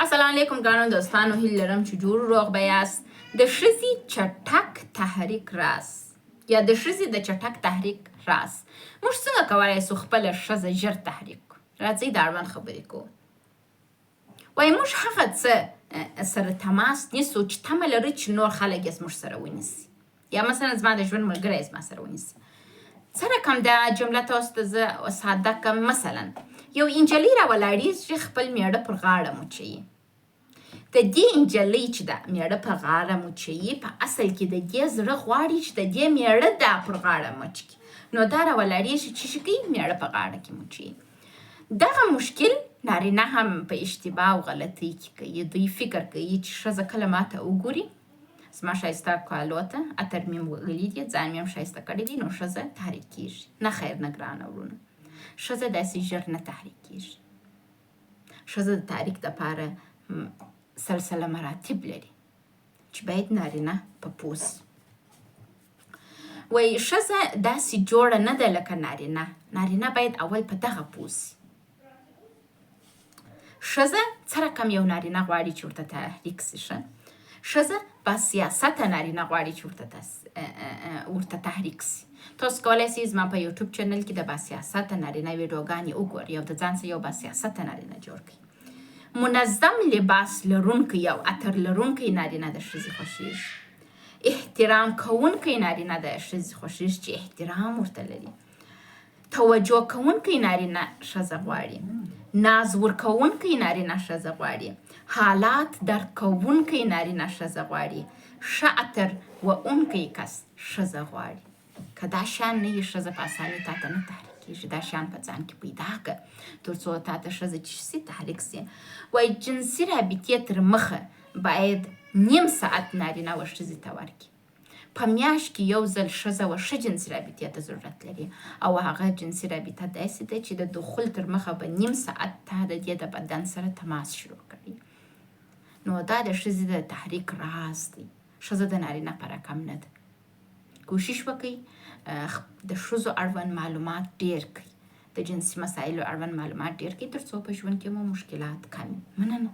السلام علیکم ګرانو دوستانو، هیله لرم چې جوړ روغ به یاست. د ښځې چټک تحریک راز یا د ښځې د چټک تحریک راز، موږ څنګه کولای سو خپله ښځه ژر تحریک کړو؟ راځئ د اړوند خبرې کوو. وایي موږ هغه څه سره تماس نیسو چې تمه لرو چې نور خلک یې زموږ سره ونیسي، یا مثلا زما د ژوند ملګری زما سره ونیسي. څه رقم دا جمله تاسو ته زه ساده کم؟ مثلا یو انجلۍ را ولاړیږي، خپل میړه پر غاړه موچوي. د دې انجلۍ چې دا میړه په غاړه موچوي، په اصل کې د دې زړه غواړي چې د دې میړه دا پر غاړه موچ کړي. نو دا را ولاړیږي، چې شي کوي، میړه په غاړه کې موچوي. دغه مشکل نارینه هم په اشتباه او غلطۍ کې کوي. دوی فکر کوي چې ښځه کله ماته وګوري، زما ښایسته کالو ته، عطر مې وهلي دي، ځان مې هم ښایسته کړی دی، نو ښځه تحریک کیږي. نه خیر، نه ګرانه وروڼه، ښځه داسې ژر نه تحریک کیږي. ښځه د تحریک دپاره سلسله مراتب لري چې باید نارینه په پوه سي. وایي ښځه داسې جوړه نه ده لکه نارینه. نارینه باید اول په دغه پوه سي. ښځه څه رقم یو نارینه غواړي چې ورته تحریک سي؟ ښه ښځه با سیاسته نارینه غواړي چې ورته تحریک سي. تاسو کولای شئ زما په یوټیوب چینل کې د با سیاسته نارینه ویډیوګانې وګورئ او د ځان سره یو با سیاسته نارینه جوړ کړئ. منظم لباس لرونکی او عطر لرونکی نارینه د ښځې خوښیږي. احترام کوونکی نارینه د ښځې خوښیږي چې احترام ورته لري. توجه کوونکی نارینه ښځه غواړي. ناز ورکوونکی نارینه ښځه غواړي. حالات درک کوونکی نارینه ښځه غواړي. ښه عطر وونکی کس ښځه غواړي. که دا شیان نه وي، ښځه په اساني تاته نه تحریک کیږي. دا شیان په ځان کې پیدا که تر څو تاته ښځه چې سي تحریک سي. وایي جنسي رابطې تر مخه باید نیم ساعت نارینه و ښځې ته ورکړي. په میاشت کې یو ځل ښځه و ښه جنسي رابطې ته ضرورت لري، او هغه جنسي رابطه داسې ده چې د دخول تر مخه به نیم ساعت تا د دې د بدن سره تماس شروع کړي. نو دا د ښځې د تحریک راز دی. ښځه د نارینه په رقم نه ده. کوشش وکړئ د ښځو اړوند معلومات ډیر کړئ، د جنسي مسایلو اړوند معلومات ډیر کړئ، تر څو په ژوند کې مو مشکلات کم. مننه.